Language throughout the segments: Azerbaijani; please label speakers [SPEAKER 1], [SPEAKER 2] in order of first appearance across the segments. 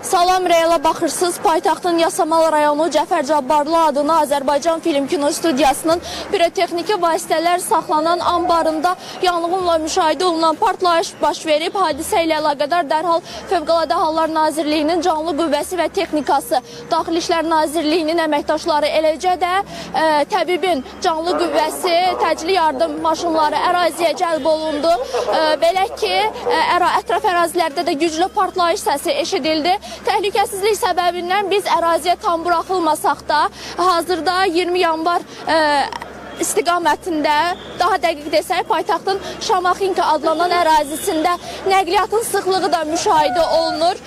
[SPEAKER 1] Salam Reala baxırsınız. Paytaxtın Yasamal rayonu Cəfər Cabbarlı adına Azərbaycan Film Kino Studiyasının pirotexniki vasitələr saxlanan anbarında yanğınla müşahidə olunan partlayış baş verib. Hadisə ilə əlaqədar dərhal Fövqəladə Hallar Nazirliyinin canlı qüvvəsi və texnikası, Daxili İşlər Nazirliyinin əməkdaşları, eləcə də təbibin canlı qüvvəsi, təcili yardım maşınları əraziyə cəlb olundu. Belə ki, ətraf ərazilərdə də güclü partlayış səsi eşidildi. Təhlükəsizlik səbəbindən biz əraziyə tam buraxılmasaq da, hazırda 20 yanvar istiqamətində, daha dəqiq desək, paytaxtın Şamaxinka adlanan ərazisində nəqliyyatın sıxlığı da müşahidə olunur.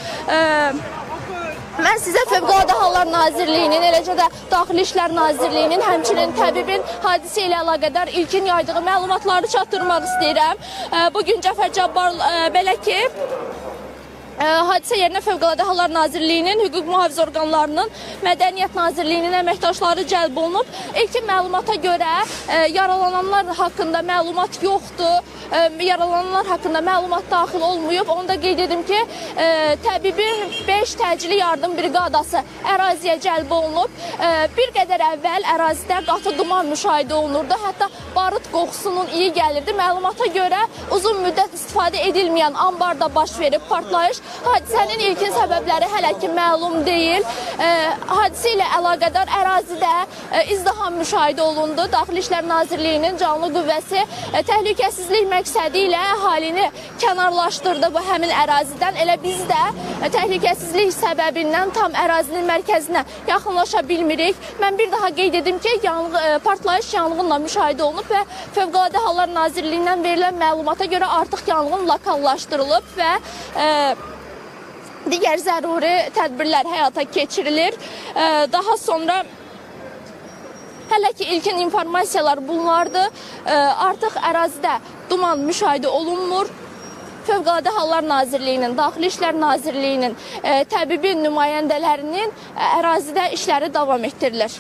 [SPEAKER 1] Mən sizə Fövqəladə Hallar Nazirliyinin, eləcə də Daxili İşlər Nazirliyinin, həmçinin təbibin hadisə ilə əlaqədar ilkin yaydığı məlumatları çatdırmaq istəyirəm. Bugün Cəfər Cabbarlı, belə ki, hadisə yerinə Fövqəladə Hallar Nazirliyinin, hüquq mühafizə orqanlarının, Mədəniyyət Nazirliyinin əməkdaşları cəlb olunub. İlkin məlumata görə yaralananlar haqqında məlumat yoxdur. Yaralananlar haqqında məlumat daxil olmayıb. Onu da qeyd edim ki, təbibin 5 təcili yardım briqadası əraziyə cəlb olunub. Bir qədər əvvəl ərazidə qatı duman müşahidə olunurdu. Hətta barıt qoxusunun iyi gəlirdi. Məlumata görə uzun müddət istifadə edilməyən ambarda baş verib partlayış. Hadisənin ilkin səbəbləri hələ ki məlum deyil. Hadisə ilə əlaqədar ərazidə izdiham müşahidə olundu. Daxili İşlər Nazirliyinin canlı qüvvəsi təhlükəsizlik məqsədi ilə əhalini kənarlaşdırdı bu həmin ərazidən. Elə biz də təhlükəsizlik səbəbindən tam ərazinin mərkəzinə yaxınlaşa bilmirik. Mən bir daha qeyd edim ki, partlayış yanğınla müşahidə olunub və Fövqəladə Hallar Nazirliyindən verilən məlumata görə artıq yanğın lokallaşdırılıb və digər zəruri tədbirlər həyata keçirilir. Daha sonra hələ ki ilkin informasiyalar bunlardır. Artıq ərazidə duman müşahidə olunmur. Fövqəladə Hallar Nazirliyinin, Daxili İşlər Nazirliyinin, təbibin nümayəndələrinin ərazidə işləri davam etdirilir.